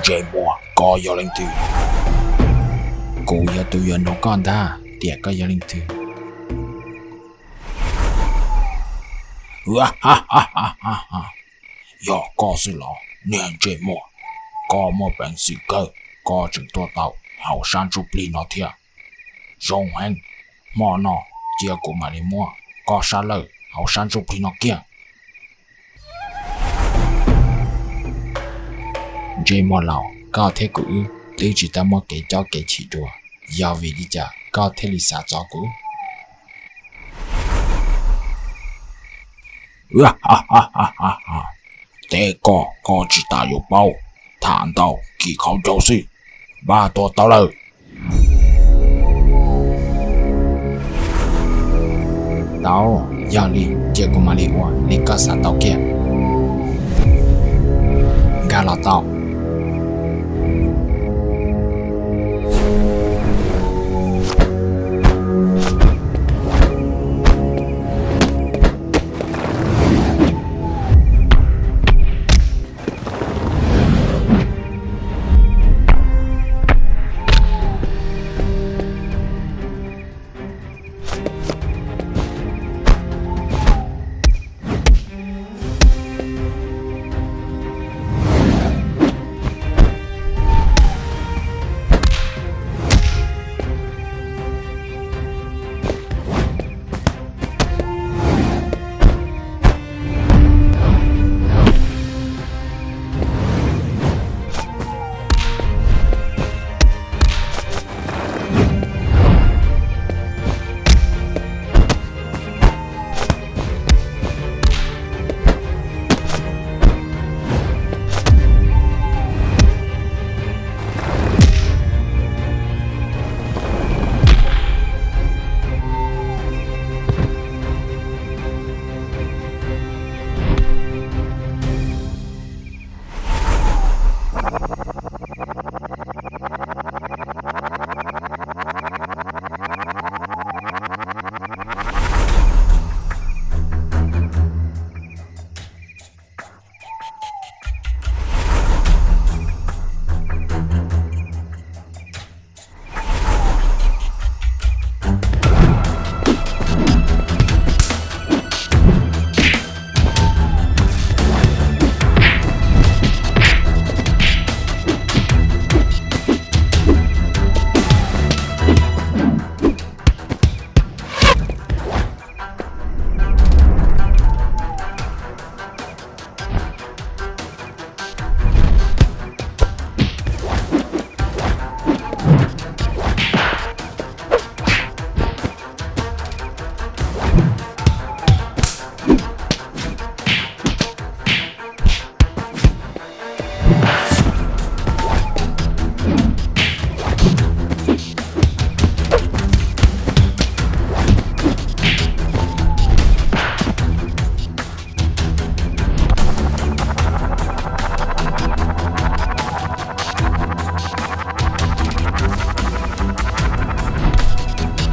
Ntsej muag, koj yog leej twg? Kuv yog tus yuav nug koj ntag, tias koj yog leej twg. Yog koj xwb los niag ntsej muag, koj muaj peev xwm kawg, koj tseem tuaj tau hauv sab ntsuj plig no thiab. Zoo heev, hmo no cia kuv mam li muab koj sab lawj hauv sab ntsuj plig no kiag. Ntsej muag laus, koj thiab kuv wb twb tsis tau muaj kev cob kev chim dua, yog vim li cas koj thiaj li xav txov kuv? Teb koj, koj tsis tas yuav paub, tham ntau kis qhov ncauj xwb, npaj tua tau lawm. Tau, yog li cia kuv mam li ua li koj xav tau kiag. Nkag los tau.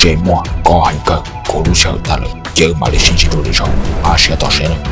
Ntsej muag, koj heev kawg, kuv lub sij hawm tag lawm, cia wb mam li sib ntsib dua lwm zaus, npaj siab toj siab nawb.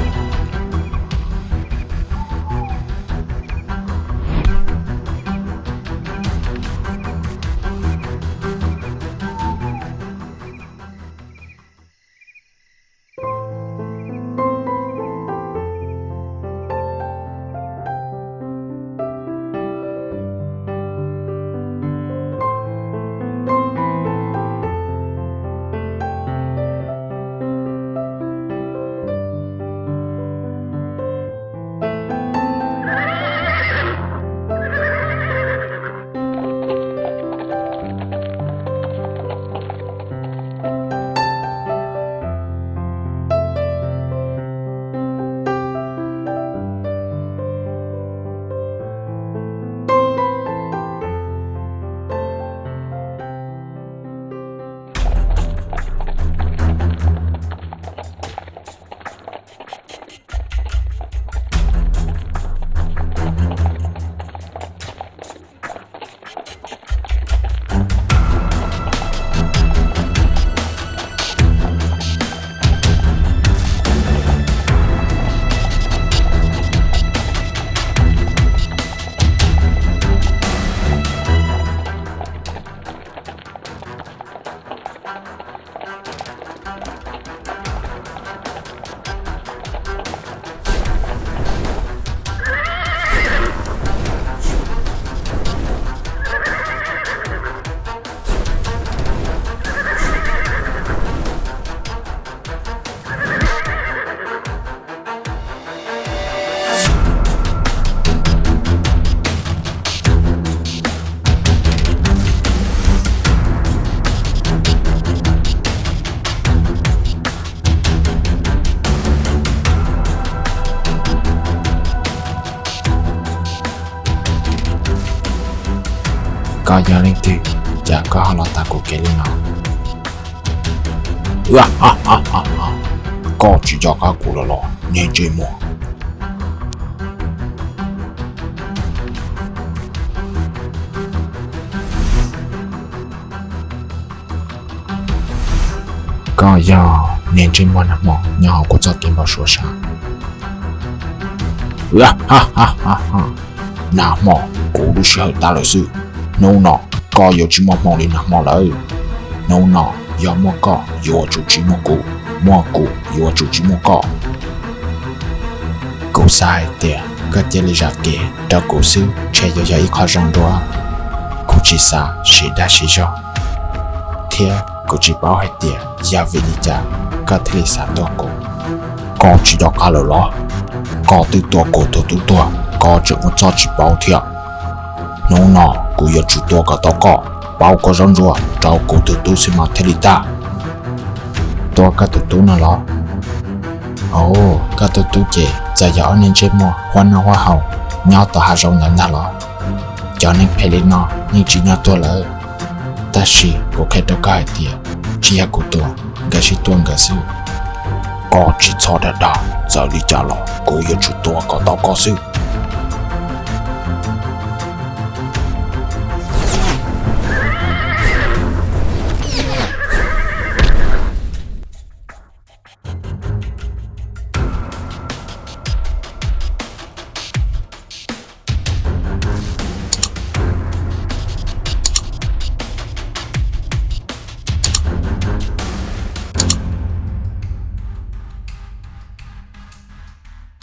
Koj yog leej twg, cas koj ho los tag kuv kev li no? Koj tsis nco qab kuv lawm los niag ntsej muag? Koj yog niag ntsej muag nag hmo nyob hauv kuv txoj kev npau suav sav. Nag hmo, kuv lub sij hawm tas lawm xwb. Hnub no koj yuav tsis muaj hmoo li nag hmo lawm. Hnub no yog muaj koj yuav tsum tsis muaj kuv, muaj kuv yuav tsum tsis muaj koj. Kuv xav hais tias koj cia li zam kev rau kuv xwb ntshe yuav yog ib qho zoo dua. Kuv tsis xav sib dag sib zog, thiab kuv tsis paub hais tias yog vim li cas koj thiaj li xav tua kuv. Koj tsis nco qab lawm los? Koj twb tua kuv tus tub tuag, koj tseem muaj txoj tsis paub thiab. Hnub no kuv yuav tsum tua kom tau koj, pauv koj zaub ntsuab rau kuv tus tub xwb mas thiaj li tag. Tua koj tus tub no los? Ov, koj tus tub ces txawm yog ob niag ntsej muag huab noj huab haus nyob tom hav zoov ntawd ntag los? Cov neeg phem li no yeej tsis nyob tuag lawm. Tab sis kuv qhia rau koj hais tias tsis yog kuv tua, nkawd sib tua nkawd xwb. Koj tsis txhob dag dag, txawm li cas los kuv yuav tsum tua kom tau koj xwb.